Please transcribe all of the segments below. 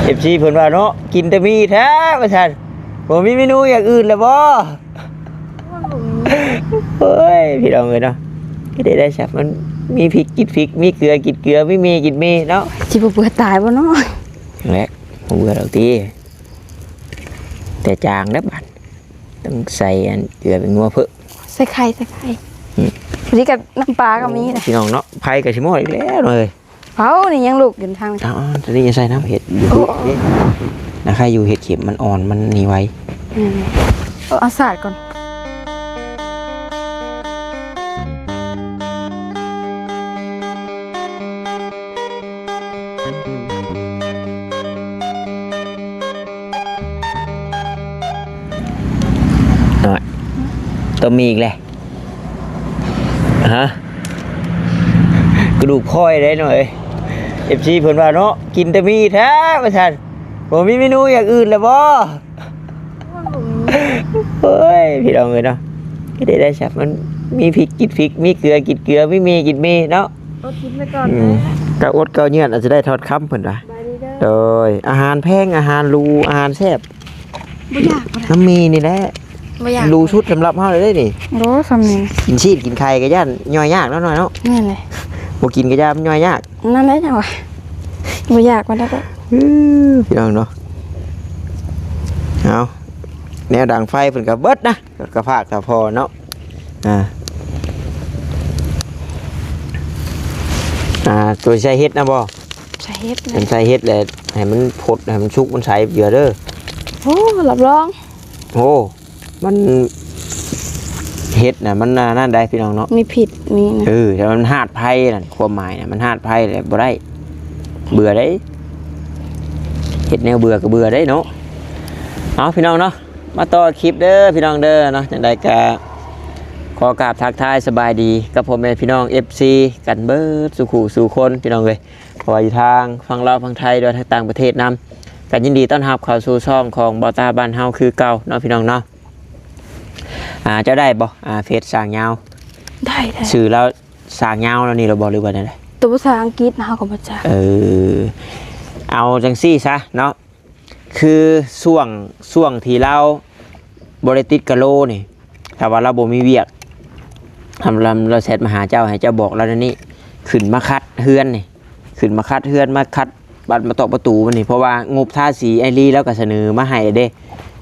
ເອັຟຊີເພິ່ນວ່າເນາະ ກິນແຕ່ໝີ່ແທ້ວ່າຊັ້ນ ບໍ່ມີເມນູຢ່າງອື່ນແລ້ວບໍ່? ໂອ້ຍ ພີ່ນ້ອງເອີຍເນາະ ເຮັດໄດ້ໄດ້ຊະ ມັນມີພິກກິນພິກ ມີເກືອກິນເກືອ ມີໝີ່ກິນໝີ່ເນາະ. ຊິບໍ່ເບື່ອຕາຍບໍ່ເນາະ? ແຫຼະ ບໍ່ເບື່ອດອກຕິ ແຕ່ຈາງແລ້ວບາດ ຕ້ອງໃສ່ອັນເກືອເປັນງົວເພີ່ມ ໃສ່ໄຂ່ ໃສ່ໄຂ່ ອືມ ພໍດີກັບນ້ຳປາກໍມີນະ ພີ່ນ້ອງເນາະ. ໄຟກໍຊິມອດອີກແລ້ວເນາະເອີຍ. ເອົ້າ ນີ້ຍັງລຸກຢູ່ທາງນີ້ ເອົາໆ ຕົວນີ້ໃສ່ນ້ຳເຫັດຢູ່ ໂອ້ ເດ້ ນະ ໃຄຢູ່ເຫັດເຂັມມັນອ່ອນ ມັນນີ້ໄວ ອືມ ເອົາ ເອົາສາດກ່ອນ. ນ້ອຍ ຕ້ອງມີອີກແຫຼະ ຮະ ກະດູກຂ້ອຍໄດ໋ນ້ອຍເອີຍ. ເອັຟຊີເພິ່ນວ່າເນາະ ກິນແຕ່ໝີ່ແທ້ວ່າຊັ້ນ ບໍ່ມີເມນູຢ່າງອື່ນແລ້ວບໍ່? ໂອ້ຍ ພີ່ນ້ອງເອີຍເນາະ ເຮັດໄດ້ໄດ້ຊະ ມັນມີພິກກິນພິກ ມີເກືອກິນເກືອ ມີໝີ່ກິນໝີ່ເນາະ. ອົດກິນໄປກ່ອນ ອືມ ນະ ກໍອົດກໍເຍືອດ ອາດຈະໄດ້ທອດຄຳເພິ່ນວ່າ. ສະບາຍດີເດີ ໂດຍ ອາຫານແພງ ອາຫານຫຼູ ອາຫານແຊບ ບໍ່ຢາກ ບໍ່ຢາກ ນ້ຳໝີ່ນີ້ແຫຼະ ບໍ່ຢາກ ຫຼູສຸດສຳລັບເຮົາເລີຍເດ້ນີ້. ໂອ້ ສ່ຳນີ້ ກິນຊີ້ນກິນໄຂ່ກໍຢ້ານຍ່ອຍຍາກເນາະ ນ້ອຍເນາະ. ແມ່ນເລີຍ ບໍ່ກິນກໍຢ້ານຍ່ອຍຍາກ ນັ້ນແຫຼະ ຈັ່ງວ່າບໍ່ຢາກວ່າແລ້ວກໍ ອື ພີ່ນ້ອງເນາະ. ເອົາ ແນວດັງໄຟເພິ່ນກໍເບິດນະ ກະພາກກະພໍເນາະ. ອ່າ ອ່າ ຕົວໃສ່ເຫັດນະບໍ່? ໃສ່ເຫັດນະ ມັນໃສ່ເຫັດແລ້ວໃຫ້ມັນພົດ ໃຫ້ມັນສຸກ ມັນໃສເທື່ອເດີ. ໂອ້ ຮັບຮອງ ໂອ້ ມັນເຫັດນະ ມັນອັນນັ້ນໄດ໋ ພີ່ນ້ອງເນາະ ມີພິດ ມີນະ ເອີ ແຕ່ມັນຮາດໄຟນັ້ນ ຄວາມໝາຍນະ ມັນຮາດໄຟແລ້ວບໍ່ໄດ້ ເບື່ອໄດ໋ ເຮັດແນວເບື່ອກໍເບື່ອໄດ໋ເນາະ. ເອົາ ພີ່ນ້ອງເນາະ ມາຕໍ່ຄລິບເດີພີ່ນ້ອງເດີເນາະ. ຈັ່ງໃດກໍຂໍກາບທັກທາຍສະບາຍດີກັບພໍ່ແມ່ພີ່ນ້ອງເອັຟຊີກັນເບິດສູ່ຄູ່ສູ່ຄົນພີ່ນ້ອງເອີຍ ບໍ່ວ່າຢູ່ທາງຝັ່ງລາວຝັ່ງໄທ ຫຼືວ່າທາງຕ່າງປະເທດນຳ ກໍຍິນດີຕ້ອນຮັບເຂົ້າສູ່ຊ່ອງຂອງບ່າວຕາບ້ານເຮົາຄືເກົ່າເນາະ ພີ່ນ້ອງເນາະ. ອ່າ ເຈົ້າໄດ້ບໍ່ ອ່າ ເຟສຊ່າງຍາວ? ໄດ້ ໄດ້ ຊື່ລາວຊ່າງຍາວແນວນີ້ລະບໍ່ ຫຼືວ່າແນວໃດ? ຕົວພາສາອັງກິດເຮົາກໍບໍ່ຈັກ. ເອີ ເອົາຈັ່ງຊີ້ຊະເນາະ ຄືຊ່ວງ ຊ່ວງທີ່ລາວບໍ່ໄດ້ຕິດກະໂລນີ້ ຖ້າວ່າລາວບໍ່ມີວຽກ ລາວ ລາວແຊັດມາຫາເຈົ້າ ໃຫ້ເຈົ້າບອກລາວແນວນີ້ ຂຶ້ນມາຂັດເຮືອນນີ້ ຂຶ້ນມາຂັດເຮືອນ ມາຂັດບານ ມາຕອກປະຕູມັນນີ້ ເພາະວ່າງົບທາສີອ້າຍລີລາວກໍສະເໜີມາໃຫ້ແລ້ວເດ້.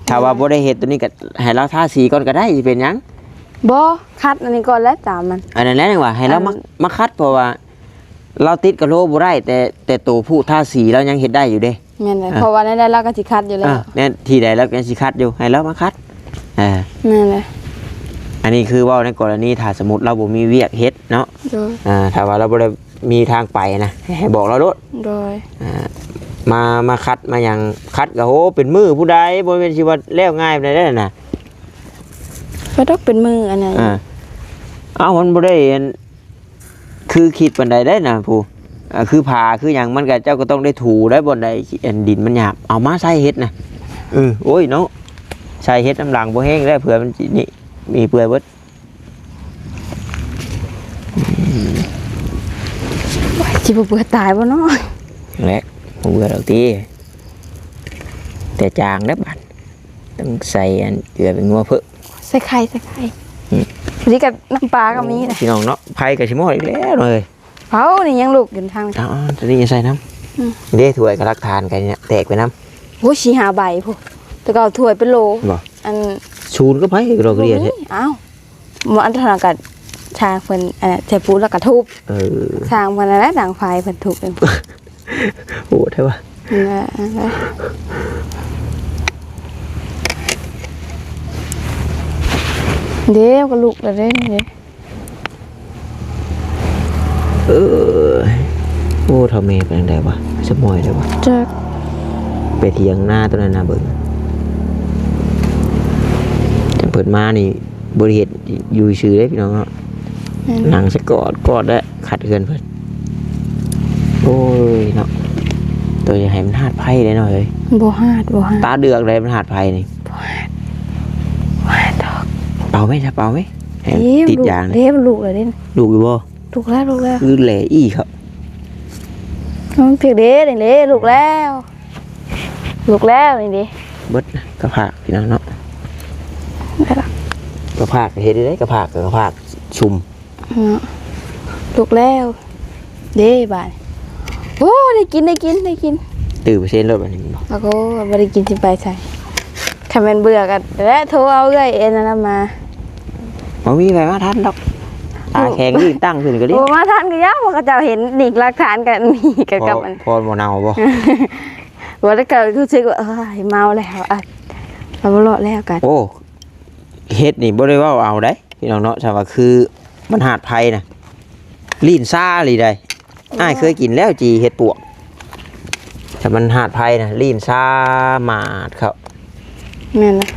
ຖ້າວ່າ ແມ່ນ ບໍ່ໄດ້ເຮັດໂຕນີ້ກໍໃຫ້ລາວທາສີກ່ອນກໍໄດ້ ຊິເປັນຫຍັງ? ບໍ່ ຂັດອັນນີ້ກ່ອນແຫຼະ ຕາມມັນ ອັນນັ້ນແຫຼະ ຈັ່ງວ່າໃຫ້ລາວມາ ອັນ ມາຂັດ ເພາະວ່າລາວຕິດກະໂລບໍ່ໄດ້ ແຕ່ ແຕ່ໂຕຜູ້ທາສີລາວຍັງເຮັດໄດ້ຢູ່ເດ້. ແມ່ນແຫຼະ ເອີ ເພາະວ່າແນວໃດລາວກໍຊິຂັດຢູ່ແລ້ວ ເອີ ແນວທີ່ໃດລາວກໍຊິຂັດຢູ່ ໃຫ້ລາວມາຂັດ. ເອີ ແມ່ນແຫຼະ ອັນນີ້ຄືເວົ້າໃນກໍລະນີຖ້າສົມມຸດລາວບໍ່ມີວຽກເຮັດເນາະ. ໂດຍ ອ່າ ຖ້າວ່າລາວບໍ່ໄດ້ມີທາງໄປນະ ໃຫ້ບອກລາວໂລດ. ໂດຍ ອ່າ ມາ ມາຂັດມາຫຍັງ ຂັດກໍ ໂຫ ເປັນມື້ຜູ້ໃດ ບໍ່ແມ່ນຊິວ່າແລ້ວງ່າຍປານໃດໄດ໋ນະ. ບໍ່ດອກເປັນມື້ອັນນັ້ນ ອ່າ ເອົ້າ ມັນບໍ່ໄດ້ອັນ ຄືຄິດປານໃດໄດ໋ນະ ຜູ້ ອ່າ ຄືຜາຄືຫຍັງ ມັນກໍ ເຈົ້າກໍຕ້ອງໄດ້ຖູໄດ໋ ບ່ອນໃດອັນດິນມັນຫຍາບ ເອົາມາໃສ່ເຮັດນະ. ເອີ ໂອ້ຍເນາະ ໃສ່ເຮັດນຳຫຼັງບໍ່ແຮງໄດ໋ ເຜື່ອມັນຊິນີ້ ມີເປື່ອຍເບິດ. ຊິບໍ່ເບື່ອຕາຍບໍ່ເນາະ? ແຫຼະ ບໍ່ເບື່ອດອກຕິ ແຕ່ຈາງແລ້ວບາດ ຕ້ອງໃສ່ອັນເກືອເປັນງົວເພີ່ມ ໃສ່ໄຂ່ ໃສ່ໄຂ່ ອືມ ພໍດີກັບນ້ຳປາກໍມີນະ ພີ່ນ້ອງເນາະ. ໄຟກໍຊິມອດອີກແລ້ວເນາະເອີຍ. ເອົ້າ ນີ້ຍັງລຸກຢູ່ທາງນີ້ ເອົາໆ ຕົວນີ້ໃສ່ນຳ ອືມ ເດ້ ຖ້ວຍກັບຫຼັກຖານກັນນີ້ນະ ແຕກໄປນຳ. ໂອ້ຍ ສີ່ຫ້າໃບພຸ້ນ ແຕ່ເກົ່າຖ້ວຍເປັນໂລ ບໍ່ ອັນ ສູນກັບໃຜກໍດອກເລຍແທ້ ບໍ່ມີ ເອົ້າ ບໍ່ ອັນນັ້ນກໍຊ່າງເພິ່ນ ອັນນັ້ນ ໃສ່ປູນແລ້ວກໍທຸບ ເອີ ຊ່າງເພິ່ນນັ້ນແຫຼະ ດັງໄຟເພິ່ນທຸບເອງ. ໂຫດແທ້ວ່າ ນັ້ນແຫຼະ ນັ້ນແຫຼະ ເດ້ ກໍລຸກແລ້ວເດ້ ນີ້ເດ້. ເອີ ໂອ້ ເຖົ້າແມ່ໄປທາງໃດວະ ສະໝອຍໄດ້ວະ ຈັກ ໄປຖຽງນາຕົວນັ້ນນະ ເບິ່ງ ເພິ່ນມານີ້ ບໍ່ໄດ້ເຮັດຢູ່ຊື່ເດ້ພີ່ນ້ອງເນາະ ແມ່ນ ນັ່ງສະກອດກອດແລ້ວຂັດເຮືອນເພິ່ນ. ໂອ້ຍເນາະ ໂຕຢ່າໃຫ້ມັນຫາດໄຟເດ້ເນາະເອີຍ. ບໍ່ຫາດ ບໍ່ຫາດ ຕາເດືອກເດ້ມັນຫາດໄຟນີ້ ບໍ່ຫາດ ບໍ່ຫາດດອກ. ເປົ່າໄວ້ຊະ ເປົ່າໄວ້ ໃຫ້ ເອີ ຕິດຢາງ ເດ້ ມັນລຸກແລ້ວເດ້ ລຸກຢູ່ບໍ່? ລຸກແລ້ວ ລຸກແລ້ວ ຄືແຫຼອີ່ເຂົາ ມັນເພກເດ້ ນີ້ເດ້ ລຸກແລ້ວ. ລຸກແລ້ວນີ້ເດ້ ເບິດນະ ກະພາກພີ່ນ້ອງເນາະ ກະພາກເຮັດໄດ້ ກະພາກ ກະພາກຊຸ່ມ ເນາະ ລຸກແລ້ວເດ້ບາດນີ້. ໂອ້ ໄດ້ກິນ ໄດ້ກິນ ໄດ້ກິນ ຕື້ເປີເຊັນໂລດບາດນີ້ແມ່ນບໍ່? ໂອ້ໂຫ ບໍ່ໄດ້ກິນຊິໄປໃສ? ຄັນແມ່ນເບື່ອກໍແລະ ໂທເອົາເອື້ອຍເອັນນັ້ນນະມາ. ບໍ່ມີໃຜມາທັນດອກ ຕາແຂງນີ້ຕັ້ງຂຶ້ນກໍດີ. ໂອ້ ມາທັນກໍຍາກ ພວກເຂົາເຈົ້າເຫັນນີ້ ຫຼັກຖານກໍມີກັບ ກັບອັນ ພໍບໍ່ເນົ່າບໍ່? ບໍ່ ແລ້ວກໍຮູ້ສຶກວ່າ ເອີຍ ເມົາແລ້ວ ອ່ະ ເອົາບໍ່ເລາະແລ້ວກັນ. ໂອ້ ເຫັດນີ້ບໍ່ໄດ້ເວົ້າເອົາໃດ໋ ພີ່ນ້ອງເນາະ ຖ້າວ່າຄືມັນຫາດໄພນະ ລີ້ນຊາອີ່ຫຼີໃດ໋. ອ້າຍເຄີຍກິນແລ້ວ ຈີ່ເຫັດປວກ ຖ້າມັນຫາດໄພນະ ລີ້ນຊາໝາດເຂົ້າ. ແມ່ນລະ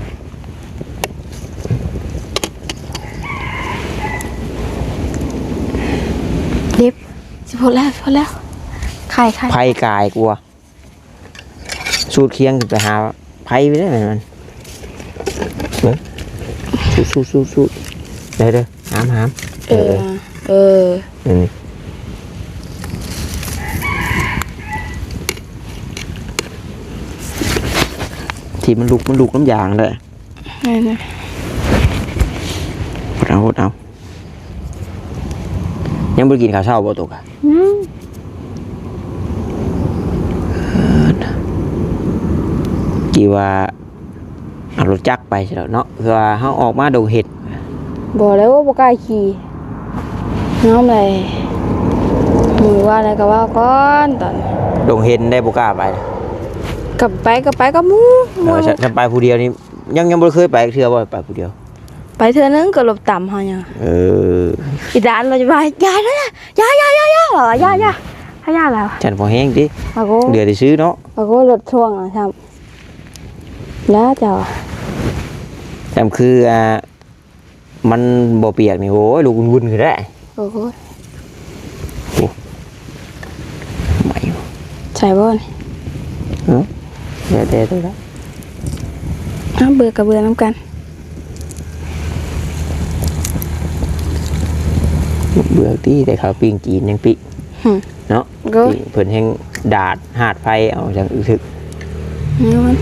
ເດັບ ຊິພົດແລ້ວ ຊິພົດແລ້ວ ໄຂ່ ໄຂ່ ໄພກາຍກວ່າ. ສູດຄຽງຂຶ້ນໄປຫາໄພໄປເລີຍແມ່ນມັນ. ເບິ່ງ ສູດໆໆໆ ເດີໆ ຫາມໆ ເອີ ເອີ ເອີ ນີ້ ທີ່ມັນລຸກ ມັນລຸກນຳຢາງໄດ໋. ແມ່ນ ຫົດເອົາ ຫົດເອົາ. ຍັງບໍ່ໄດ້ກິນຂ້າວເຊົ້າບໍ່? ຕົກ ອືມ ເອີ ທີ່ວ່າເອົາລົດຈັກໄປຊັ້ນແຫຼະເນາະ ເພື່ອວ່າເຮົາອອກມາດົງເຫັດ. ບໍ່ແລ້ວ ບໍ່ກ້າຂີ່ ຍອມເລີຍ ມື້ວານແລ້ວກໍເວົ້າກ່ອນ ຕອນດົງເຫັດໄດ້ບໍ່ກ້າໄປ. ກໍໄປ ກໍໄປກັບໝູ່ ເອີ ຄັນໄປຜູ້ດຽວນີ້ ຍັງ ຍັງບໍ່ເຄີຍໄປເທື່ອບໍ່? ໄປຜູ້ດຽວ ໄປເທື່ອໜຶ່ງກໍລົດຕຳເຮົາຍັງ. ເອີ ອີດານລາວຈະວ່າ ຢ່າ ຢ່າ ຢ່າ ເວົ້າວ່າ ຢ່າ ຢ່າ ຢ່າ ຢ່າແລ້ວ ຊັ້ນພໍແຮງຕິ ໂອ້ໂຫ ເຫຼືອແຕ່ຊື້ເນາະ ໂອ້ໂຫ ລົດຊ່ວງນະ ຊ້ຳ ນະເຈົ້າ ຊ້ຳຄື ອ່າ ມັນບໍ່ປຽກນີ້ ໂອ້ຍ ລຸກວຸ່ນໆ ຂຶ້ນແລ້ວ. ໂອ້ໂຫ ໂອ້ ໄໝ້ ໃສ່ບໍ່ນີ້? ເອີ ແຕ່ ແຕ່ ແຕ່ລະ ເອົາ ເບືອກະເບືອນຳກັນ ເບືອຕິ ແຕ່ເຂົ້າປີ້ງຈີນຍັງປີ້ງ ຫື ເນາະ ໂອ້ຍ ເພິ່ນແຮ່ງດາດຫາດໄຟເອົາຈັ່ງອຶກ ແນວມັນ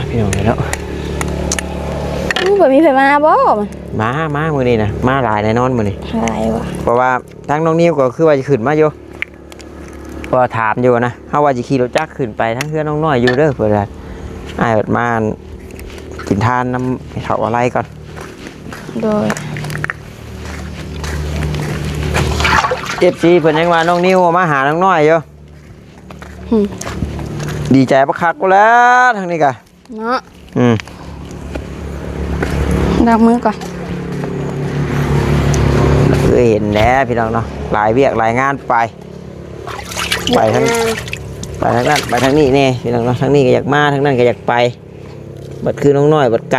ພີ່ນ້ອງເອີຍເນາະ. ໂອ້ ບໍ່ມີໃຜມາບໍ່? ມາ ມາມື້ນີ້ນະ ມາຫຼາຍແນ່ນອນມື້ນີ້ ຫຼາຍວະ ເພາະວ່າທາງນ້ອງນິວກໍຄືວ່າຈະຂຶ້ນມາຢູ່ ເພາະວ່າຖາມຢູ່ນະ ເຮົາວ່າຈະຂີ່ລົດຈັກຂຶ້ນໄປທາງເຮືອນນ້ອງນ້ອຍຢູ່ເດີ ເພິ່ນວ່າ ອ້າຍເພິ່ນມາກິນທານນຳເຖົ້າອາໄລກ່ອນ. ໂດຍ ເອັຟຊີ ເພິ່ນຍັງວ່ານ້ອງນິວມາຫານ້ອງນ້ອຍຢູ່ ຫື ດີໃຈບັກຄັກພຸ້ນແຫຼະ ທາງນີ້ກະເນາະ ອືມ ລ້າງມືກ່ອນ ຄືເຫັນແຫຼະພີ່ນ້ອງເນາະ ຫຼາຍວຽກຫຼາຍງານໄປ ໄປທາງ ໄປທາງນັ້ນ ໄປທາງນີ້ແດ່ພີ່ນ້ອງເນາະ ທາງນີ້ກໍຢາກມາ ທາງນັ້ນກໍຢາກໄປ ບັດຄືນ້ອງນ້ອຍບັດໄກ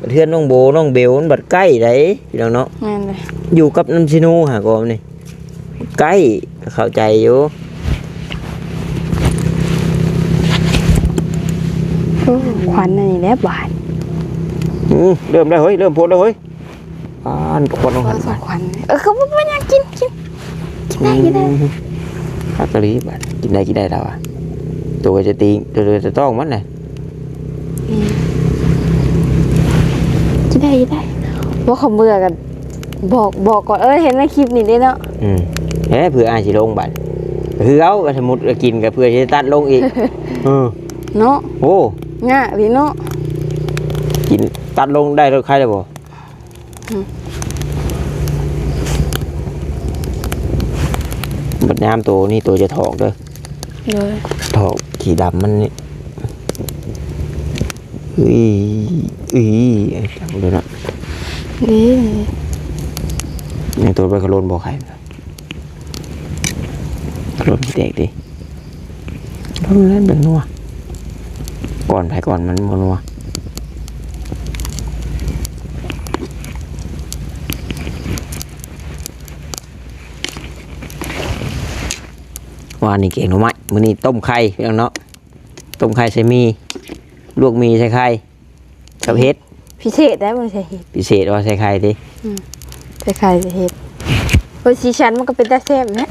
ບັດເຮືອນນ້ອງໂບນ້ອງເບວມັນບັດໃກ້ໃດ໋ພີ່ນ້ອງເນາະ. ແມ່ນເລີຍ ຢູ່ກັບນ້ຳຊິໂນຫາກໍນີ້ໃກ້ ກໍເຂົ້າໃຈຢູ່. ໂອ້ ຄວັນອັນນີ້ແຫຼະບາດ ອື ເລີ່ມແລ້ວເຮີ້ຍ ເລີ່ມໂພດແລ້ວເຮີ້ຍ. ປານຄວັນຂອງຫັ້ນ ຄວັນ ເອີ ຄືບໍ່ເປັນຫຍັງ ກິນ ກິນ ກິນໄດ້ ກິນໄດ້ ອືມ ຄັກອີ່ຫຼີບາດ ກິນໄດ້ ກິນໄດ້ລາວອະ ໂຕຈະຕີ ໂຕຈະຕ້ອງມັນນະ ອືມ ກິນໄດ້ ກິນໄດ້ ບໍ່ ຄັນເບື່ອກໍບອກ ບອກກ່ອນ ເອີ ເຫັນໃນຄລິບນີ້ເດ້ເນາະ ອືມ ເອີ ເພື່ອອ້າຍຊິລົງບາດ ຄືເອົາ ກໍສົມມຸດກໍກິນ ກໍເພື່ອຊິຕັດລົງອີກ ເອີ ເນາະ ໂອ້ ຍາກເລີຍເນາະ ກິນຕັດລົງໄດ້ໂລດ ໄຄແລ້ວບໍ່? ອືມ ບັດຍາມໂຕນີ້ໂຕຈະຖອກເດີ ໂດຍ ຖອກຂີ້ດຳມັນນີ້ ອີ ອີ ເບິ່ງດູນະ ນີ້ ຍັງໂຕໄປຂະໂລນບໍ່ໄຂ່ ລົມແຕກຕິ ລົມແລ້ວເບິ່ງນົວ ກ່ອນໃຜກ່ອນມັນບໍ່ນົວ ວານນີ້ແກງໜໍ່ໄມ້ ມື້ນີ້ຕົ້ມໄຂ່ພີ່ນ້ອງເນາະ ຕົ້ມໄຂ່ໃສ່ໝີ່ ລວກໝີ່ໃສ່ໄຂ່ ກັບເຫັດ ພິເສດໄດ໋ ບໍ່ໄດ້ໃສ່ເຫັດ ພິເສດວ່າໃສ່ໄຂ່ຕິ ອືມ ໃສ່ໄຂ່ໃສ່ເຫັດ ໂອ້ຍ ສີສັນມັນກໍເປັນຕາແຊບແຫຼະ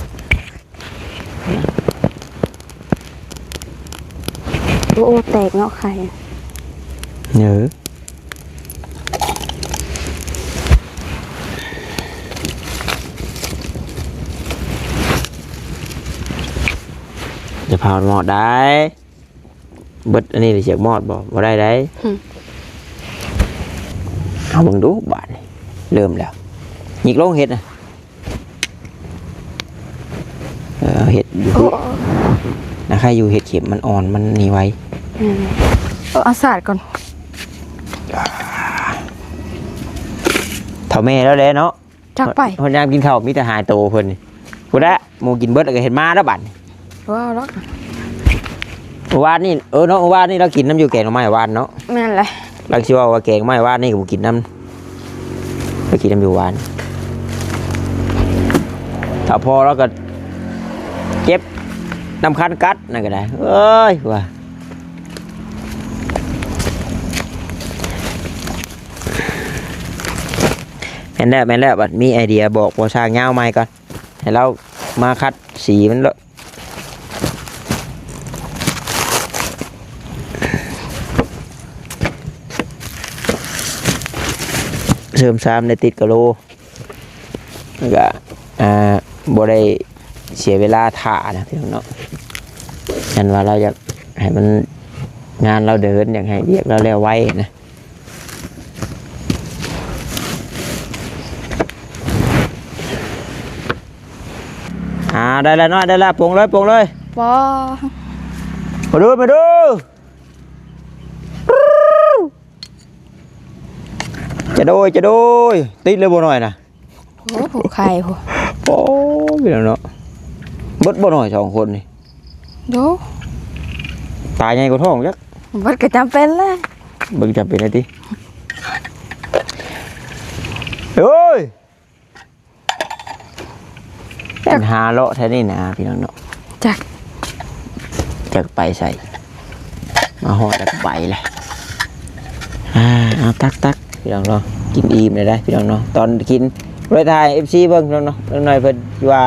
ໂອ້ ໂອ້ ແຕກເນາະໄຂ່. ເອີ ຢ່າພາວມອດໄດ້. ເບິດອັນນີ້ຊິຢາກມອດບໍ່? ບໍ່ໄດ້ໄດ໋. ຫຶ ເອົາເບິ່ງດູບາດນີ້ ເລີ່ມແລ້ວ. ຫຍິກລົງເຮັດນະ. ເອີ ເຮັດຢູ່ ໂອ້ ນະ ໃຄຢູ່ເຮັດເຂັມມັນອ່ອນ ມັນນີ້ໄວ. ອືມ ເອົາສາດກ່ອນ. ເຖົ້າແມ່ແລ້ວແຫຼະເນາະ. ຈັກໄປ ຮອດຍາມກິນເຂົ້າມີແຕ່ຫາຍໂຕເພິ່ນນີ້. ພຸ້ນແຫຼະ ໝູ່ກິນເບິດແລ້ວກໍເຮັດມາແລ້ວບາດນີ້. ບໍ່ເອົາດອກ. ມື້ວານນີ້ ເອີເນາະ ມື້ວານນີ້ລາວກິນນຳຢູ່ແກງໜໍ່ໄມ້ວານເນາະ. ແມ່ນແຫຼະ. ລາວຊິເວົ້າວ່າແກງໜໍ່ໄມ້ວານນີ້ກໍບໍ່ກິນນຳ. ໄປກິນນຳຢູ່ວານ. ຖ້າພໍລາວກໍເຈັບນຳຄັນກັດນັ້ນກໍໄດ້. ເອີຍ ວ່າ ແມ່ນແລ້ວ ແມ່ນແລ້ວ. ບັດມີໄອເດຍບອກພໍ່ຊ່າງຍາວໃໝ່ກ່ອນ ໃຫ້ລາວມາຂັດສີມັນໂລດ. ເສີມສາມໄດ້ຕິດກະໂລ ແລ້ວກະ ອ່າ ບໍ່ໄດ້ເສຍເວລາຖ້ານະພີ່ນ້ອງເນາະ. ຄັນວ່າລາວຢາກໃຫ້ມັນ ງານລາວເດີນ ຢາກໃຫ້ວຽກລາວແລ້ວໄວນະ. ອ່າ ໄດ້ແລ້ວນ້ອຍ ໄດ້ແລ້ວ ປົງເລີຍ ປົງເລີຍ. ບໍ່ ມາດູ ມາດູ. ຈະໂດຍ ຈະໂດຍ. ຕິດເລີຍບໍ່ນ້ອຍນະ. ໂອ້ ໄຂ່ພຸ້ນ. ໂອ້ ພີ່ນ້ອງເນາະ ເບິດບໍ່ນ້ອຍສອງຄົນນີ້. ໂດ ປາໃຫຍ່ກວ່າທ້ອງຈັກ. ເບິດກໍຈຳເປັນແຫຼະ. ເບິ່ງຈຳເປັນແລ້ວຕິ. ໂອ້ຍ ຈັ່ງຫາເລາະແທ້ນີ້ນະພີ່ນ້ອງເນາະ. ຈັກ ຈັກໄປໃສ ມາຮອດແລ້ວກໍໄປແຫຼະ. ອ່າ ເອົາ ຕັກໆ ພີ່ນ້ອງເນາະ ກິນອີ່ມແລ້ວໄດ໋ພີ່ນ້ອງເນາະ. ຕອນກິນບໍ່ໄດ້ຖ່າຍເອັຟຊີເບິ່ງພີ່ນ້ອງເນາະ. ນ້ອງນ້ອຍເພິ່ນວ່າ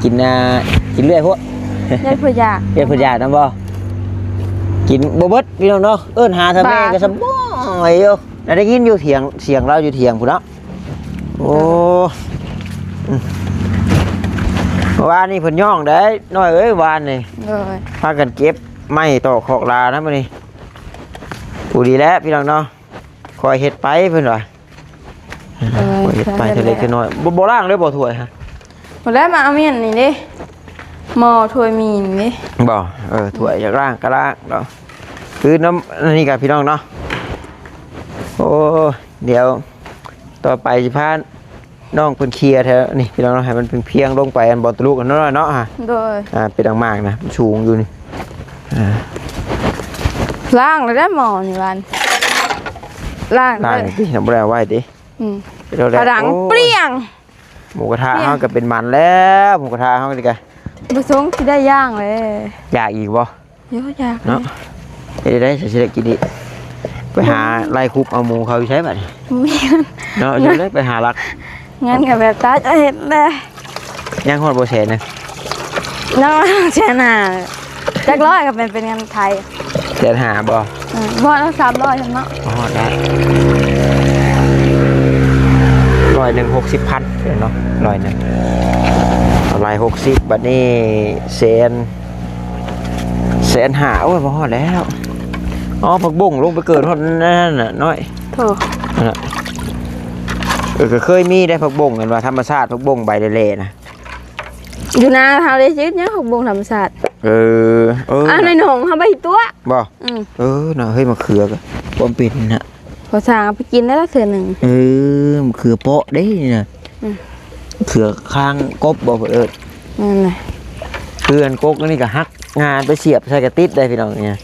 ກິນ ອ່າ ກິນເລື້ອຍໂພດ ຢ້ານເພິ່ນຢາກ ຢ້ານເພິ່ນຢາກນຳບໍ່. ກິນບໍ່ເບິດພີ່ນ້ອງເນາະ. ເອີ້ນຫາທາງແມ່ກໍສະບາຍຢູ່. ໄດ້ຍິນຢູ່ຖຽງ ສຽງລາວຢູ່ຖຽງພຸ້ນເນາະ. ໂອ້ ອືມ ວານນີ້ເພິ່ນຍ້ອງໄດ໋ນ້ອຍເອີຍ ວານນີ້. ໂດຍ ພາກັນເກັບໄມ້ຕອກຄອກລານະມື້ນີ້. ຜູ້ດີແຫຼະພີ່ນ້ອງເນາະ ຄ່ອຍເຮັດໄປເພິ່ນວ່າ. ເອີ ຄ່ອຍເຮັດໄປເທື່ອເລັກເທື່ອນ້ອຍ. ບໍ່ ບໍ່ລ້າງເລີຍບໍ່ຖ້ວຍຮະ? ບໍ່ໄດ້ມາເອົາມ້ຽນນີ້ເດ້ ໝໍ້ຖ້ວຍໝີ່ນີ້ເດ້. ບໍ່ ເອີ ຖ້ວຍຢາກລ້າງກໍລ້າງເນາະ. ຄືນ້ຳ ອັນນີ້ກໍພີ່ນ້ອງເນາະ. ໂອ້ ດຽວຕໍ່ໄປຊິພານ້ອງເພິ່ນເຄຍແຖວນີ້ພີ່ນ້ອງເນາະ ໃຫ້ມັນພຽງໆລົງໄປ ອັນບ່ອນທະລຸຫັ້ນເນາະ. ໂດຍ ອ່າ ເປັນອັງໝາກນະ ມັນສູງຢູ່ນີ້. ອ່າ ລ້າງແລ້ວເດ້ໝໍ້ນີ້ວານ ລ້າງ ລ້າງຕິ ຍັງບໍ່ໄດ້ເອົາໄວ້ຕິ. ອືມ ເອົາແລ້ວ ປະດັງ ໂອ້ຍ ເປຍງ. ໝູກະທະເຮົາກໍເປັນມັນແລ້ວ ໝູກະທະເຮົານີ້ກະ ບໍ່ສົງຊິໄດ້ຍ່າງເລີຍ. ຢາກອີກບໍ່? ໂຍ ຢາກເນາະ. ເຮັດໄດ້ ຊິໄດ້ກິນອີກ. ໄປຫາໄລ່ຄຸບເອົາໝູເຂົາຢູ່ໃສບັດນີ້? ບໍ່ມີເງິນເນາະ. ຢູ່ເລີຍ ໄປຫາລັກ ເງິນກໍແບບຕາຈະເຮັດແຫຼະ. ຍັງຮອດບໍ່ແສນນະ? ຍັງແສນຫ້າ. ຈັກຮ້ອຍກໍເປັນ ເປັນເງິນໄທ. ແສນຫ້າບໍ່? ອືມ ບໍ່ ເອົາສາມຮ້ອຍຊັ້ນເນາະ. ບໍ່ຮອດໄດ້ ຮ້ອຍໜຶ່ງ ຫົກສິບພັນເນາະ. ຮ້ອຍໜຶ່ງ ເອົາໄລ່ຫົກສິບ ບັດນີ້ແສນ ແສນຫ້າ. ໂອ້ຍ ບໍ່ຮອດແລ້ວ. ອໍ ຜັກບົ້ງລົງໄປເກີດຮອດນັ້ນນະນ້ອຍ. ໂທ້ ນັ້ນນະ. ເອີ ກໍເຄີຍມີໄດ້ຜັກບົ້ງ ເຫັນວ່າທຳມະຊາດ ຜັກບົ້ງໃບແຫຼ່ໆນະ. ຢູ່ນາເຮົາໄດ້ຊື້ຫຍັງ ຜັກບົ້ງທຳມະຊາດ. ເອີ ເອີ ອັນໃນໜອງເຮົາໄປຕົວະບໍ່? ອືມ ເອີ ນະ ເຮີ້ຍ ມະເຂືອກໍບໍ່ເປັນນະ. ພໍສ້າງເອົາໄປກິນໄດ້ລະເທື່ອໜຶ່ງ. ເອີ ມະເຂືອເປາະເດ້ນີ້ນະ. ອືມ ເຂືອຄາງກົບບໍ່ເພິ່ນເອີ້ນ? ນັ້ນແຫຼະ. ຄືອັນກົກອັນນີ້ກໍຫັກງ່າໄປສຽບໃສ່ກະຕິດໄດ້ພີ່ນ້ອງນີ້.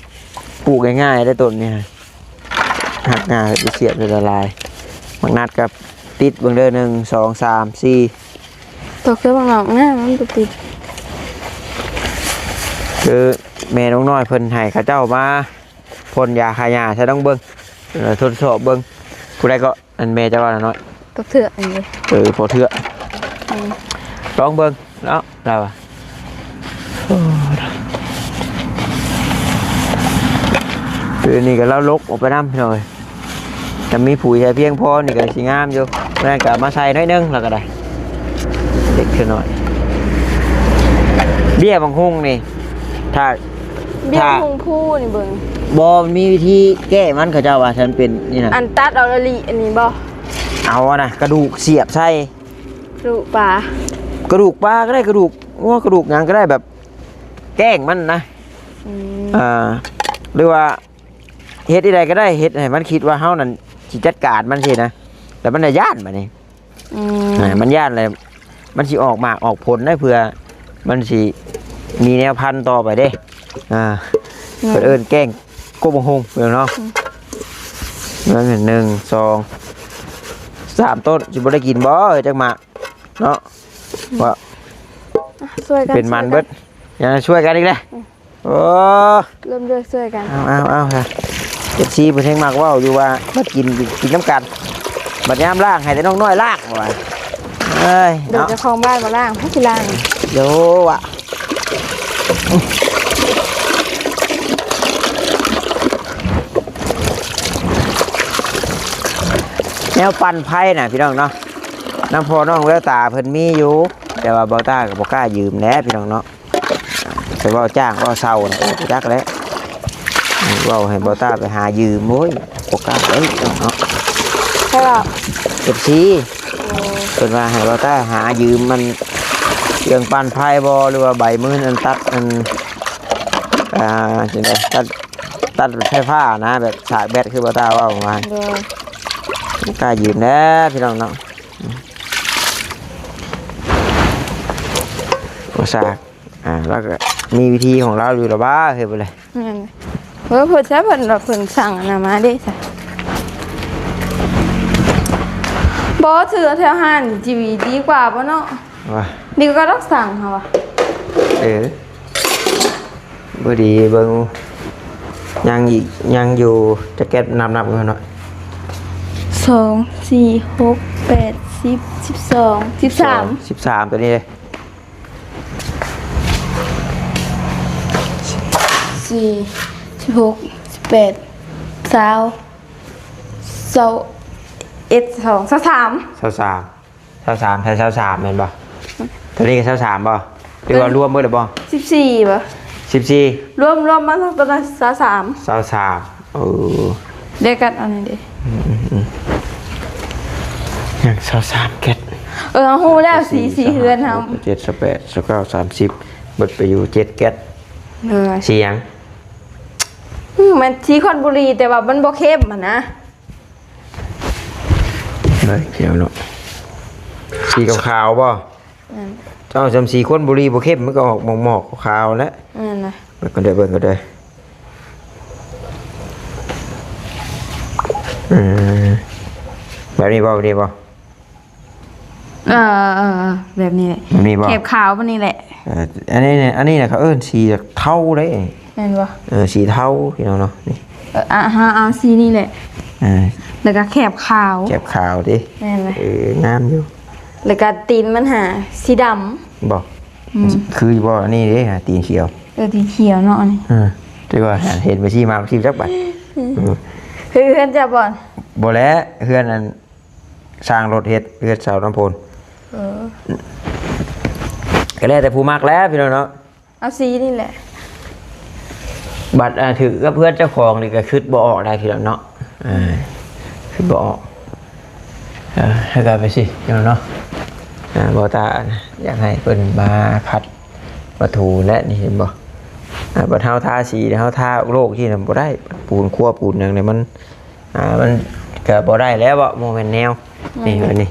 ປູກງ່າຍໆໄດ້ຕົ້ນນີ້. ຫັກງ່າໄປສຽບໄດ້ຫຼາຍ. ໝາກນັດກໍຕິດເບິ່ງເດີ ໜຶ່ງ ສອງ ສາມ ສີ່ ຕົກໃສ່ບັກນອກນະ ມັນບໍ່ຕິດ. ຄືແມ່ນ້ອງນ້ອຍເພິ່ນໃຫ້ເຂົາເຈົ້າມາ ພົ່ນຢາຂ້າຫຍ້າໃສ່ ລອງເບິ່ງ ເອີ ທົດສອບເບິ່ງ. ຜູ້ໃດເກາະ ອັນແມ່ເຈົ້າວ່ານະນ້ອຍ? ບັກເທືອກນີ້. ເອີ ພໍເທືອກ. ອືມ ລອງເບິ່ງເນາະ ລາວວ່າ. ໂອ້ ເ ຄືນີ້ກໍລາວລົກອອກໄປນຳພີ່ນ້ອງເອີຍ. ຖ້າມີປຸ໋ຍໃສ່ພຽງພໍນີ້ກໍຊິງາມຢູ່. ແລ້ວກໍມາໃສ່ໜ້ອຍໜຶ່ງແລ້ວກໍໄດ້ ເລັກນ້ອຍ. ເບ້ຍບັກຫຸ່ງນີ້ ຖ້າ ເບ້ຍ ຖ້າ ຫຸ່ງພູນີ້ເບິ່ງ ບໍ່ມີວິທີແກ້ມັນ ເຂົາເຈົ້າວ່າ ຖ້າມັນເປັນນີ້ນະ ອັນຕັດເອົາລະລິອັນນີ້ບໍ່? ເອົານະ ກະດູກສຽບໃສ່ ກະດູກປາ ກະດູກປາກໍໄດ້ ກະດູກງົວ ກະດູກຫຍັງກໍໄດ້ ແບບແກ້ງມັນນະ. ອືມ ອ່າ ຫຼືວ່າ ເຮັດໃດກໍໄດ້ ເຮັດໃຫ້ມັນຄິດວ່າເຮົານັ້ນຊິຈັດການມັນຊີ້ນະ ແລ້ວມັນຈະຢ້ານບາດນີ້. ອືມ ອ່າ ມັນຢ້ານແລ້ວ ມັນຊິອອກໝາກອອກຜົນໄດ້ ເພື່ອມັນຊິມີແນວພັນຕໍ່ໄປເດ້. ອ່າ ອືມ ເພິ່ນເອີ້ນແກ້ງກົກບັກຫຸ່ງເນາະ. ອືມ ເບິ່ງ ໜຶ່ງ ສອງ ສາມຕົ້ນ ຊິບໍ່ໄດ້ກິນບໍ່ ເອີ ຈັກໝາກເນາະ. ອືມ ວ່າ ອ່ະ ຊ່ວຍກັນ ເປັນມັນເບິດ ຊ່ວຍກັນ ຍັງຊ່ວຍກັນອີກແຫຼະ. ອືມ ໂອ້ ເລີ່ມດ້ວຍຊ່ວຍກັນ. ເອົາ ເອົາ ເອົາ ເອັຟຊີເພິ່ນແຮງມັກເວົ້າຢູ່ວ່າ ມາກິນ ກິນນຳກັນ ບັດຍາມລ້າງໃຫ້ແຕ່ນ້ອງນ້ອຍລ້າງວ່າ. ເອີຍ ດຽວເຈົ້າຂອງບ້ານມາລ້າງ ໃຜຊິລ້າງ? ໂຢວະ ແນວປັ່ນໄຟນະພີ່ນ້ອງເນາະ ນຳພໍ່ນ້ອງແວວຕາເພິ່ນມີຢູ່ ແຕ່ວ່າເບົາຕ້າກໍບໍ່ກ້າຢືມແຫຼະພີ່ນ້ອງເນາະ. ໄປເວົ້າຈ້າງເວົ້າເຊົ່ານະ ບໍ່ຈັກແຫຼະ ເວົ້າໃຫ້ເບົາຕ້າໄປຫາຢືມ ໂອ້ຍ ບໍ່ກ້າເດ້ເນາະ. ໃຜເວົ້າ? ເອັຟຊີ ໂອ້ ເພິ່ນວ່າໃຫ້ເບົາຕ້າຫາຢືມມັນ ເຄື່ອງປັ່ນໄຟບໍ່ ຫຼືວ່າໃບມືນອັນຕັດອັນ ອ່າ ຈັ່ງໃດ ຕັດ ຕັດໄຟຟ້ານະ ແບບສາກແບັດ ຄືເບົາຕ້າເວົ້າປະມານ ໂດຍ ບໍ່ກ້າຢືມແຫຼະພີ່ນ້ອງເນາະ. ບໍ່ສາກ ອ່າ ລາວກໍມີວິທີຂອງລາວຢູ່ລະວ່າ ເຮັດໄປເລີຍ. ແມ່ນ ເອີ ເພິ່ນໃຊ້ເພິ່ນວ່າເພິ່ນສັ່ງອັນນັ້ນມາເດ້ຊະ. ບໍ່ ຊື້ແຖວຮ້ານຈີວີດີກວ່າບໍ່ເນາະ? ວ່າ ດີກວ່າດອກສັ່ງເຮົາວ່າ. ເອີ ບໍ່ດີ ເບິ່ງ ຍັງອີກ ຍັງຢູ່ ຈັກແກັດ ນັບໆ ເບິ່ງເນາະ. ສອງ ສີ່ ຫົກ ແປດ ສິບ ສິບສອງ ສິບສາມ ສິບສາມ ຕົວນີ້ເດ້. ສີ່ ສິບຫົກ ສິບແປດ ຊາວ ຊາວເອັດ ຊາວສອງ ຊາວສາມ ຊາວສາມ ຊາວສາມ ໃສ່ຊາວສາມແມ່ນບໍ່? ຕົວນີ້ກໍຊາວສາມບໍ່ ຫຼືວ່າລວມເບິດແລ້ວບໍ່? ສິບສີ່ບໍ່? ສິບສີ່ ລວມ ລວມມາຕົວນັ້ນຊາວສາມ ຊາວສາມ. ເອີ ດຽວກັນອັນນີ້ເດ້ ອືມ ອືມ ອືມ ຍັງຊາວສາມແກັດ. ເອີ ເຮົາຮູ້ແລ້ວ ສີ່ ສີ່ເຮືອນເຮົາ ເຈັດ ຊາວແປດ ຊາວເກົ້າ ສາມສິບ ເບິດໄປຢູ່ເຈັດແກັດ. ເອີ ສຽງ ອືມ ມັນສີຄອນບຸຣີ ແຕ່ວ່າມັນບໍ່ເຂັ້ມຫັ້ນນະ. ໄດ້ແລ້ວເນາະ ສີຂາວໆບໍ່? ແມ່ນ ເຈົ້າ ຈຳສີຄອນບຸຣີບໍ່ເຂັ້ມ ມັນກໍອອກໝອກໆ ຂາວໆ ແຫຼະ. ແມ່ນນະ ເບິ່ງກັນເດີ ເບິ່ງກັນເດີ. ອືມ ແບບນີ້ບໍ່? ແບບນີ້ບໍ່? ເອີ ເອີ ເອີ ແບບນີ້ແຫຼະ ແບບນີ້ບໍ່? ແຖບຂາວປານນີ້ແຫຼະ. ເອີ ອັນນີ້ ອັນນີ້ນະ ເຂົາເອີ້ນສີເທົາເດ້. ແມ່ນບໍ່? ເອີ ສີເທົາ ພີ່ນ້ອງເນາະ ນີ້ ເອີ ອ່ະ ເຮົາເອົາສີນີ້ແຫຼະ. ເອີ ແລ້ວກໍແຖບຂາວ ແຖບຂາວຕິ. ແມ່ນແຫຼະ ເອີ ງາມຢູ່. ແລ້ວກໍຕີນມັນຫາສີດຳບໍ່? ອືມ ຄືຢູ່ບໍ່? ອັນນີ້ເດ້ ຕີນຂຽວ. ເອີ ຕີນຂຽວເນາະ ອັນນີ້. ເອີ ແຕ່ວ່າເຫັນໄປຊີ້ມາຊີ້ຈັກບາດ. ອືມ ອືມ ຄືເຮືອນເຈົ້າບໍ່? ບໍ່ແຫຼະ ເຮືອນອັນ ຊ່າງລົດເຮັດ ເຮັດເສົານ້ຳໂພນ. ເອີ ກໍແລ້ວແຕ່ຜູ້ມັກແຫຼະພີ່ນ້ອງເນາະ. ເອົາສີນີ້ແຫຼະ. ບັດ ອ່າ ຖືກກັບເພື່ອນເຈົ້າຂອງນີ້ກໍຄິດບໍ່ອອກໄດ໋ພີ່ນ້ອງເນາະ. ເອີ ຄິດບໍ່ອອກ. ເອີ ໃຫ້ກັນໄປຊິພີ່ນ້ອງເນາະ. ອ່າ ບໍ່ຕາ ຢາກໃຫ້ເພິ່ນມາຂັດມາຖູແຫຼະ ນີ້ເຫັນບໍ່? ອ່າ ບັດເຮົາທາສີ ເຮົາທາໂລກທີ່ນັ້ນບໍ່ໄດ້ ປູນຄົວປູນຫຍັງນີ້ມັນ ອ່າ ມັນກໍບໍ່ໄດ້ແລ້ວເບາະ ບໍ່ແມ່ນແນວ. ແມ່ນ ນີ້ ອັນນີ້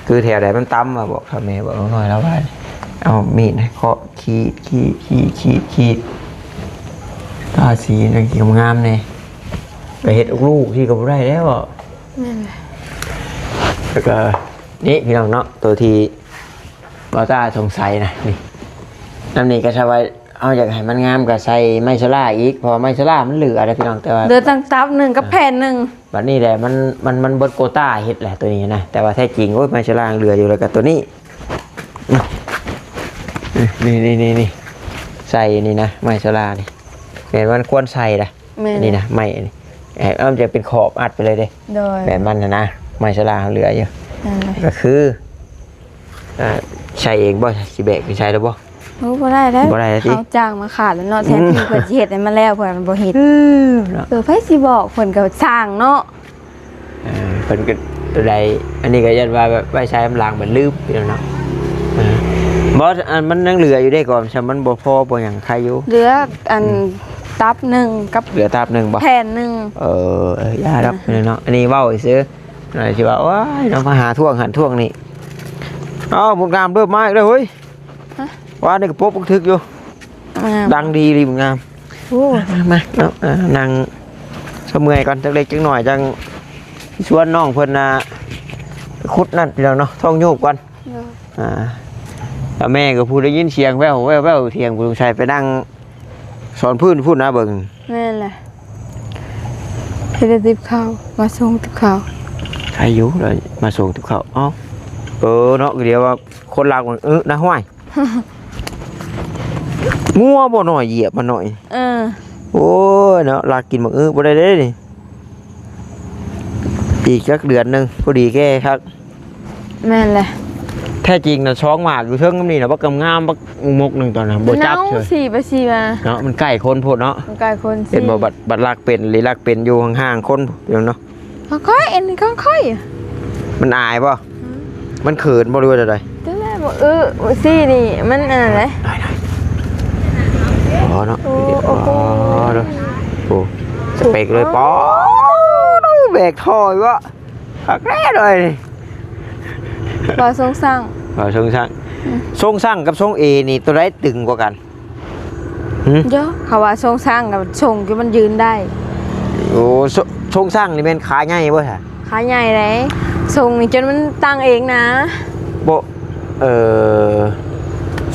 ຄືແຖວໃດມັນຕ່ຳວ່າ ບອກເຖົ້າແມ່ ບອກນ້ອງນ້ອຍລາວວ່າ ເອົາມີດໃຫ້ເຄາະ ຂີດ ຂີດ ຂີດ ຂີດ ຂີດ ທາສີຈັ່ງຊິງາມໆ ແດ່ ໄປເຮັດອອກລູກທີ່ກໍບໍ່ໄດ້ແລ້ວເບາະ. ແມ່ນແຫຼະ. ແລ້ວກໍນີ້ພີ່ນ້ອງເນາະ ໂຕທີ່ ບໍ່ຕ້າສົງໄສນະ ນີ້ ນຳນີ້ກໍຊະວ່າເຮົາຢາກໃຫ້ມັນງາມກໍໃສ່ໄມ້ໂຊລາອີກ ເພາະວ່າໄມ້ໂຊລາມັນເຫຼືອເດ້ພີ່ນ້ອງ ແຕ່ວ່າເຫຼືອຕັ້ງຕັບໜຶ່ງກັບແຜ່ນໜຶ່ງ. ບັດນີ້ແຫຼະ ມັນ ມັນ ມັນເບິດໂກຕ້າເຮັດແຫຼະໂຕນີ້ນະ ແຕ່ວ່າແທ້ຈິງ ໂອ້ຍ ໄມ້ໂຊລາຍັງເຫຼືອຢູ່ ແລ້ວກໍໂຕນີ້ ນີ້ ນີ້ ນີ້ ນີ້ ໃສ່ນີ້ນະ ໄມ້ໂຊລານີ້ ແມ່ນມັນຄວນໃສ່ນະ. ແມ່ນ ອັນນີ້ນະ ໄມ້ອັນນີ້ ເອີ ມັນຈະເປັນຂອບອັດໄປເລີຍເດ້ ໂດຍ ແບບມັນຫັ້ນນະ ໄມ້ຊະລາເຮົາເຫຼືອຢູ່ ນັ້ນແຫຼະ ກໍຄື ອ່າ ໃສ່ເອງບໍ່? ຊິແບກໄປໃສ່ແລ້ວບໍ່? ໂອ້ ບໍ່ໄດ້ແລ້ວ ບໍ່ໄດ້ແລ້ວຕິ ເຂົາຈ້າງມາຂາດແລ້ວເນາະ ອືມ ແທນທີ່ເພິ່ນຊິເຮັດໃຫ້ມັນແລ້ວ ເພິ່ນບໍ່ເຮັດ ເອີ ເນາະ ເອີ ໃຜຊິບອກ ເພິ່ນກໍຊ່າງເນາະ ອ່າ ເພິ່ນກໍໄດ້ ອັນນີ້ກໍຢ້ານວ່າແບບໄວ້ໃຊ້ນຳຫຼັງບັດລືມ ພີ່ນ້ອງເນາະ ອ່າ ບໍ່ ອັນມັນຍັງເຫຼືອຢູ່ເດ້ ກ່ອນ ຊຳມັນບໍ່ພໍບໍ່ຫຍັງ ໄຄຢູ່ ເຫຼືອອັນ ອືມ ຕັບໜຶ່ງກັບ ເຫຼືອຕັບໜຶ່ງບໍ່? ແຜ່ນໜຶ່ງ ເອີ ຢ່າດອກ ພີ່ນ້ອງເນາະ ອັນນີ້ເວົ້າຊື່ ໜ້ອຍຊິວ່າ ໂອ້ຍ ເນາະ ມາຫາທວງຫັ້ນທວງນີ້ ເອົ້າ ບຸນງາມເລີ່ມມາອີກແລ້ວເຮີ້ຍ ຮະ ວານນີ້ກໍປົກບັກທຶກຢູ່ ງາມ ດັງດີລີ ບຸນງາມ ໂອ້ ມາ ມາ ມາເນາະ ອ່າ ນັ່ງຊະເມື່ອຍກ່ອນ ຈັກເລັກຈັກໜ້ອຍ ຈັ່ງຊວນນ້ອງເພິ່ນນະ ຂຸດນັ້ນ ພີ່ນ້ອງເນາະ ທ້ອງໂຍບກ່ອນ ໂດຍ ອ່າ ແລ້ວແມ່ກໍຜູ້ໄດ້ຍິນສຽງແວ່ວໆ ຖຽງຜູ້ ສົງໄສໄປນັ່ງ ສອນພື້ນພຸ້ນນະເບິ່ງ ແມ່ນແຫຼະ ເຮັດແຕ່ຕິບເຂົ້າ ມາສົ່ງຕິບເຂົ້າ ໃຄຢູ່ລະມາສົ່ງຕິບເຂົ້າ ເອົ້າ ເອີເນາະ ດຽວວ່າຄົນລາວມັນ ເອີ ນະ ຫ້ວຍ ງົວບໍ່ນ້ອຍ ຢຽບມັນໜ້ອຍ ເອີ ໂອ້ຍເນາະ ລັກກິນບັກອຶບໍ່ໄດ້ເດ້ນີ້ ອີກຈັກເດືອນໜຶ່ງ ພໍດີແກ່ຄັກ ແມ່ນແຫຼະ ແທ້ຈິງນະ ສອງໝາກຢູ່ເທິງນຳນີ້ນະ ບັກງາມໆ ບັກມົກໜຶ່ງຕອນນັ້ນ ບໍ່ຈັບ ເອີ ມັນເນົ່າ ຊິໄປຊິມາເນາະ ມັນໃກ້ຄົນໂພດເນາະ ມັນໃກ້ຄົນ ເຫັນບໍ່ ຊິ ບັດ ບັດລັກເປັນ ລີລັກເປັນຢູ່ຫ່າງໆ ຄົນ ພີ່ນ້ອງເນາະ ຂອງຂ້ອຍ ອັນນີ້ຂອງຂ້ອຍ ມັນອາຍບໍ່? ອືມ ມັນເຂີນບໍ່ ຫຼືວ່າຈັ່ງໃດ? ຈັ່ງໃດບໍ່ ເອີ ຊີ້ນີ້ ມັນອັນນັ້ນເດ້ ໄດ້ໆ ອໍເນາະ ໂອ້ ໂອ້ໂຫ ອໍເດີ ໂອ້ ສະເປັກເລີຍ ອໍ ໂອ້ ໂອ້ ແບກທໍ່ອີກເບາະ ຄັກແທ້ເລີຍນີ້ ວ່າຊົງຊ່າງ ວ່າຊົງຊ່າງ ອືມ ຊົງຊ່າງກັບຊົງເອນີ້ ໂຕໃດຕຶງກວ່າກັນ? ຫື ເດີ ເຂົາວ່າຊົງຊ່າງກັບຊົງທີ່ມັນຢືນໄດ້ ໂອ້ ຊົ- ຊົງຊ່າງນີ້ແມ່ນຂາໃຫຍ່ບໍ່ຊະ? ຂາໃຫຍ່ເດ້ ຊົງນີ້ຈົນມັນຕັ້ງເອງນະ ບໍ່ ເອີ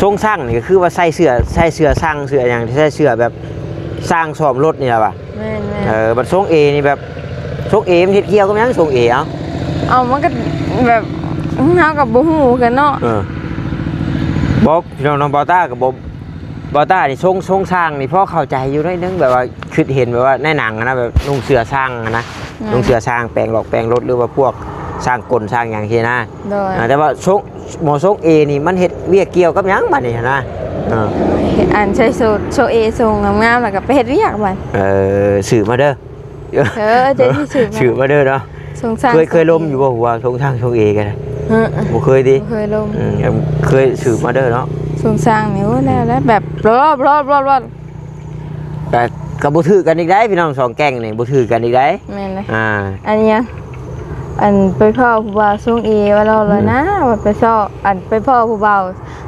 ຊົງຊ່າງນີ້ກໍຄືວ່າໃສ່ເສື້ອ ໃສ່ເສື້ອຊ່າງ ເສື້ອຫຍັງ ໃສ່ເສື້ອແບບຊ່າງສ້ອມລົດນີ້ລະວ່າ ແມ່ນໆ ເອີ ບັດຊົງເອນີ້ແບບ ຊົງເອມັນເຮັດກ່ຽວກັບຫຍັງ ຊົງເອ ເອົ້າ ເອົ້າ ມັນກໍແບບ ເຮົາກໍບໍ່ຮູ້ຄືກັນເນາະ ເອີ ບໍ່ ພີ່ນ້ອງເນາະ ບ່າວຕ້າກໍບໍ່ ບ່າວຕ້ານີ້ຊົງ ຊົງຊ່າງນີ້ພໍເຂົ້າໃຈຢູ່ໜ້ອຍໜຶ່ງ ແບບວ່າຄິດເຫັນແບບວ່າໃນໜັງຫັ້ນນະ ແບບນຸ່ງເສື້ອຊ່າງຫັ້ນນະ ອ່າ ນຸ່ງເສື້ອຊ່າງແປງຫຼອກແປງລົດ ຫຼືວ່າພວກຊ່າງກົນຊ່າງຫຍັງຊີ້ນະ ໂດຍ ອ່າ ແຕ່ວ່າຊົງ ໝໍຊົງເອນີ້ມັນເຮັດວຽກກ່ຽວກັບຫຍັງບັດນີ້ຫັ້ນນະ? ເອີ ອັນໃສ່ໂຊ- ໂຊເອຊົງງາມໆ ແລ້ວກໍໄປເຮັດວຽກບັດ ເອີ ສືບມາເດີ ເອີ ຈະຊິສືບມາ ສືບມາເດີເນາະ ຊົງຊ່າງ ເຄີຍ ເຄີຍລົມຢູ່ບໍ່ ວ່າຊົງຊ່າງຊົງເອກັນ? ເອີ ບໍ່ເຄີຍຕິ? ບໍ່ເຄີຍລົມ ອືມ ເຄີຍສືບມາເດີເນາະ ຊົງຊ່າງນີ້ ໂອ້ ແລ້ວ ແລ້ວແບບ ລອບ ລອບ ລອບ ລອບ ກໍ ກໍບໍ່ຖືກກັນອີກໄດ໋ ພີ່ນ້ອງສອງແກ້ງນີ້ ບໍ່ຖືກກັນອີກໄດ໋ ແມ່ນເລີຍ ອ່າ ອັນຫຍັງ ອັນໄປພໍ້ຜູ້ບ່າວຊົງເອວ່າຫຼໍ່ແລ້ວນະ ອືມ ວ່າໄປຊອກ ອັນໄປພໍ້ຜູ້ບ່າວ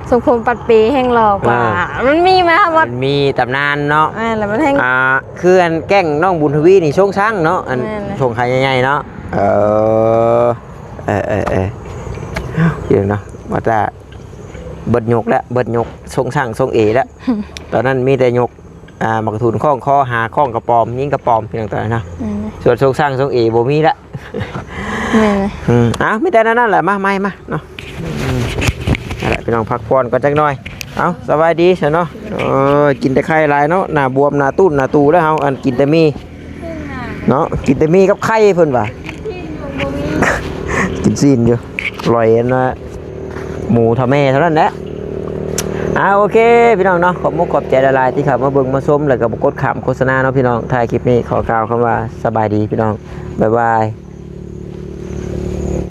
ຊົງຜົມປັດເປແຮ່ງຫຼໍ່ກວ່າ ອ່າ ມັນມີມາໝົດ ມັນມີຕຳນານເນາະ ແມ່ນແລ້ວ ມັນແຮ່ງ ອ່າ ຄືອັນແກ້ງນ້ອງບຸນທະວີນີ້ຊົງຊ່າງເນາະ ອັນ ແມ່ນແຫຼະ ຊົງຂາໃຫຍ່ໆເນາະ ເອີ ເອີ ເອີ ເອີ ເອົາ ເບິ່ງເນາະ ວ່າແຕ່ເບິດຍົກແລ້ວ ເບິດຍົກຊົງຊ່າງຊົງເອແລ້ວ ຕອນນັ້ນມີແຕ່ຍົກ ອ່າ ໝາກກະທຸນຄ້ອງຄໍ ຫາຄ້ອງກະປອມ ຍິງກະປອມ ພີ່ນ້ອງຕອນນັ້ນເນາະ ອືມ ສ່ວນຊົງຊ່າງຊົງເອບໍ່ມີລະ ແມ່ນ ອືມ ເອົ້າ ມີແຕ່ນັ້ນແຫຼະ ມາ ມາ ມາເນາະ ອືມ ນັ້ນແຫຼະ ພີ່ນ້ອງ ພັກຜ່ອນກ່ອນຈັກໜ່ອຍ ເອົ້າ ສະບາຍດີຊະເນາະ ໂອ້ຍ ກິນແຕ່ໄຂ່ຫຼາຍເນາະ ໜ້າບວມ ໜ້າຕຸ້ນ ໜ້າຕູແລ້ວເຮົາ ອັນກິນແຕ່ໝີ່ເນາະ ກິນແຕ່ໝີ່ກັບໄຂ່ເພິ່ນວ່າ ກິນຊີ້ນຢູ່ ລອຍອັນວ່າ ໝູເທົ່າແມ່ເທົ່ານັ້ນແຫຼະ ອ່າ ໂອເຄ ພີ່ນ້ອງເນາະ ຂອບມຸກຂອບໃຈຫຼາຍໆ ທີ່ເຂົ້າມາເບິ່ງມາຊົມ ແລ້ວກໍບໍ່ກົດຂ້າມໂຄສະນາເນາະ ພີ່ນ້ອງ ທ້າຍຄລິບນີ້ຂໍກ່າວຄຳວ່າສະບາຍດີ ພີ່ນ້ອງ ບາຍບາຍ.